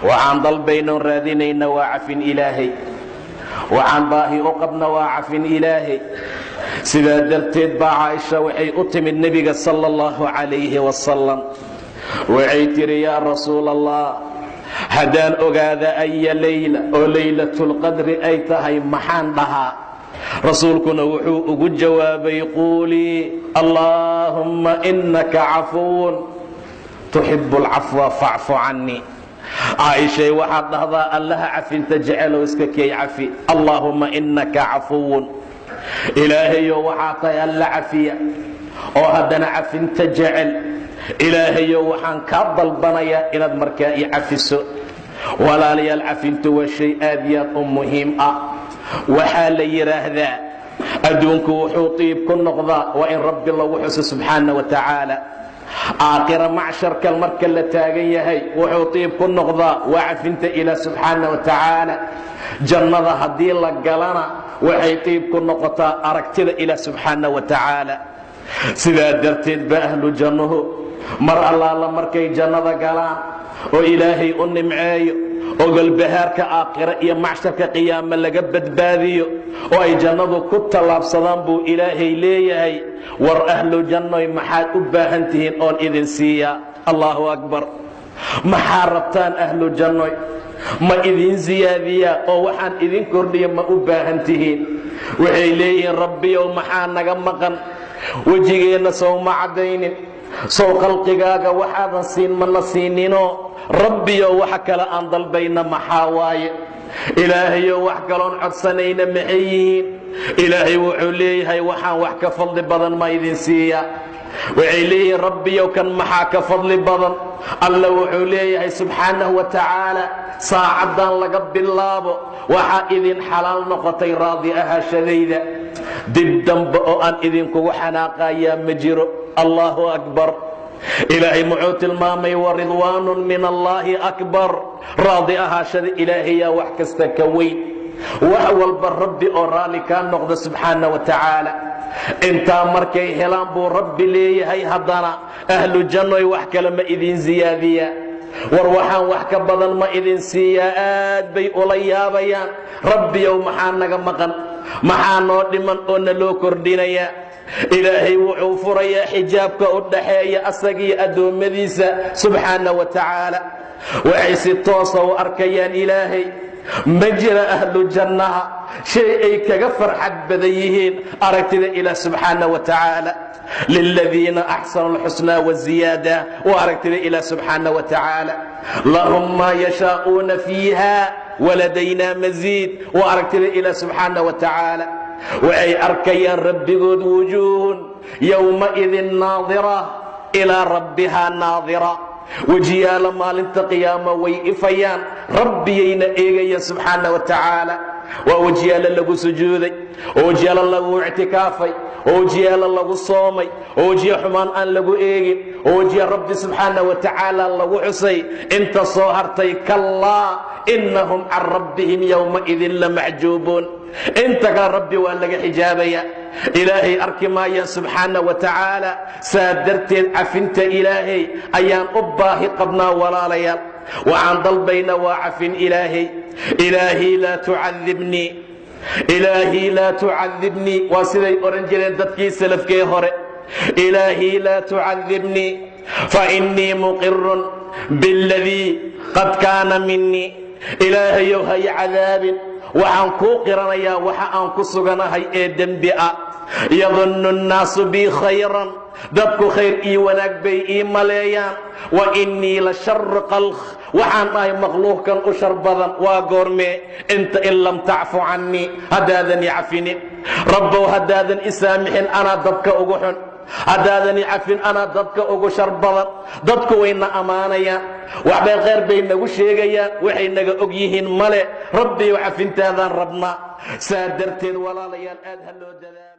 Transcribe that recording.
Waxaan dalbaynoon raadinayna waa cafin Ilaahay, waxaan baahi u qabna waa cafin Ilaahay. Sidaa darteed baa Caaisha waxay u timid nebiga sala allahu calayhi wasalam. Waxay tidhi: "Yaa Rasuul Allah, haddaan ogaada aya leyla oo Laylatulqadri ay tahay, maxaan dhahaa?" Rasuulkuna wuxuu ugu jawaabay: "Quulii: Allaahumma innaka cafuwun tuxibu alcafwa facfu cannii." Caaishay, waxaad dhahdaa: "Allaha cafinta jecelow, iska keey cafi. Allaahumma innaka cafuwun," Ilaahayow, waxaa tahay Alla cafiya oo haddana cafinta jecel. Ilaahayow, waxaan kaa dalbanayaa inaad markaa i cafiso. Walaalayaal, cafintu waa shay aad iyo aad u muhiim ah. Waxaa la yidhaahdaa, adduunku wuxuu tiib ku noqdaa waa in Rabbi lagu xuso subxaana wa tacaala. Aakhira macsharka marka la taagan yahay, wuxuu tiib ku noqdaa waa cafinta Ilaah subxaana wa tacaala. Jannada haddii la galana, waxay tiib ku noqotaa aragtida Ilaah subxaana wa tacaala. Sidaa darteed ba ahlu jannuhu mar allaala markay jannada galaan oo Ilaahay u nimceeyo oo galbahaarka aakhira iyo macsharka qiyaame laga badbaadiyo oo ay jannadu ku tallaabsadaan, buu Ilaahay leeyahay: "War ahlu jannoy, maxaad u baahan tihiin oon idin siiyaa?" Allahu akbar! Maxaa rabtaan, ahlu jannoy? Ma idin siyaadiyaa oo waxaan idin kordhiya ma u baahan tihiin? Waxay leeyihiin: "Rabbiyow, maxaa naga maqan? Wejigeenna sow ma caddaynin? Sow khalqigaaga waxaadan siin mana siininoo? Rabbiyow, waxa kale aan dalbayna maxaa waaye? Ilaahayow, wax kaloon codsanayna maxay yihiin?" Ilaahay wuxuu leeyahay: "Waxaan wax ka fadli badan ma idin siiyaa?" Waxay leeyihiin: "Rabbiyow, kan maxaa ka fadli badan?" Alla wuxuu leeyahay subxaanahu wa tacaala: "Saacaddan laga bilaabo waxaa idin xalaal noqotay raadi ahaashadayda. Dib dambe oo aan idinkugu xanaaqayaa ma jiro." Allahu akbar! Ilaahay muxuu tilmaamay? "Waridwaanun min Allaahi akbar." Raadi ahaashada Ilaahayaa wax kasta ka weyn. Wax walba Rabbi oo raalli kaa noqda subxaana wa tacaala. Intaa markay helaan buu Rabbi leeyahay haddana: "Ahlu jannoy, wax kale ma idin siyaadiyaa? War waxaan wax ka badan ma idin siiyaa?" Aad bay ula yaabayaan: "Rabbiyow, maxaa naga maqan? Maxaa noo dhiman oo na loo kordhinayaa?" Ilaahay wuxuu furayaa xijaabka u dhaxeeya asagiyo addoommadiisa subxaana wa tacaala. Waxay si toosa u arkayaan Ilaahay. Ma jira ahlu jannaha shay ay kaga farxad badan yihiin aragtida Ilaah subxaana wa tacaala. Liladiina axsanu alxusnaa waziyaada, waa aragtida Ilaah subxaana wa tacaala. Lahum maa yashaa'uuna fiiha waladaynaa masiid, waa aragtida Ilaah subxaana wa tacaala. Waxay arkayaan Rabbigood. Wujuuhun yowmaidin naadira ilaa rabbihaa naadira. Wejiyaala maalinta qiyaama way ifayaan, Rabbiyayna eegayaan subxaana wa tacaala. Waa wejiyaalo lagu sujuuday, oo wejiyaalo lagu ictikaafay, oo wejiyaalo lagu soomay, oo wejiyo xumaan aan lagu eegin, oo wejiya Rabbi subxaana wa tacaala lagu xusay. Inta soo hartay, kallaa innahum can rabbihim yowmaidin lamaxjuubuun. Inta kale Rabbi waa laga xijaabaya, Ilaahay arki maayaan subxaana wa tacaala. Saa darteed cafinta Ilaahay ayaan u baahi qabnaa. Walaalayaal, waxaan dalbayna waa cafin Ilaahay. "Ilaahii laa tucadibnii, Ilaahii laa tucadibnii," waa siday odhan jireen dadkii salafkee hore. "Ilaahii laa tucadibnii fa innii muqirun biاladii qad kaana minii." Ilaahayow, hay cadaabin, waxaan kuu qiranayaa waxa aan ku suganahay ee dembi ah. "Yadunnu nnaasu bii khayran," dadku khayr iyo wanaag bay ii maleeyaan. "Wa innii la sharu khalq," waxaan dhahay makhluuqkan u shar badan. Waa goormee? Inta "in lam tacfu cannii," haddaadan i cafinin, Rabbow, haddaadan i saamixin, anaa dadka ugu xun. Haddaadan i cafin, anaa dadka ugu shar badan. Dadku wayna ammaanayaan, waxbay khayr bay nagu sheegayaan, waxay naga og yihiin male. Rabbiyow, cafintaadaan rabnaa. Saa darteed, walaalayaal, aad ha loo dadaalo.